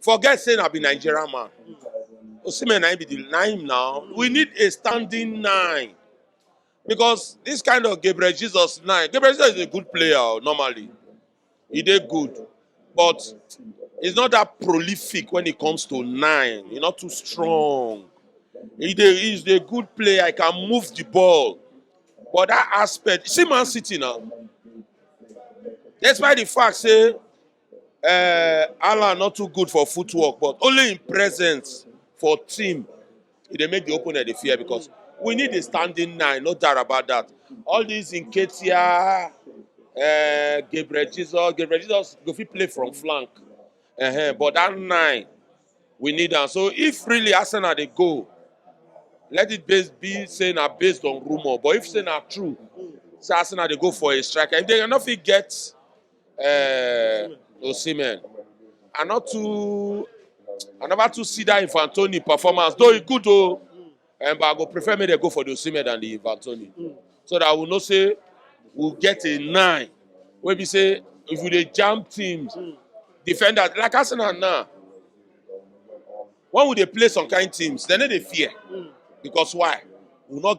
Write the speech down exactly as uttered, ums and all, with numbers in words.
Forget say na be Nigerian man. Osimhen na him be the nine now. We need a standing nine. Because this kind of Gabriel Jesus nine, Gabriel Jesus is a good player, oh, normally. He dey good. But he's not that prolific when it comes to nine. He's not too strong. He dey, he's a good player. He can move the ball. But that aspect, see Man City now. Despite the fact say uh, Alan not too good for footwork, but only in presence for team, e dey make the opponent dey fear, because we need a standing nine, no doubt about that. All these Nketiah, uh, Gabriel Jesus, Gabriel Jesus go fit play from flank. Uh-huh. But that nine, we need am. So if really Arsenal dey go, let it base, be say na based on rumor. But if say na true, say Arsenal dey go for a striker, if they no fit get uh, Osimhen, I not too, I never too see that Ivan Toney performance. Though he good though, um, but I go prefer me they go for the Osimhen than the Ivan Toney, so that we know say we'll get a nine. Wey be say if we dey jam teams, defenders like Arsenal now, when we dey play some kind teams, they no dey fear. Because why? We not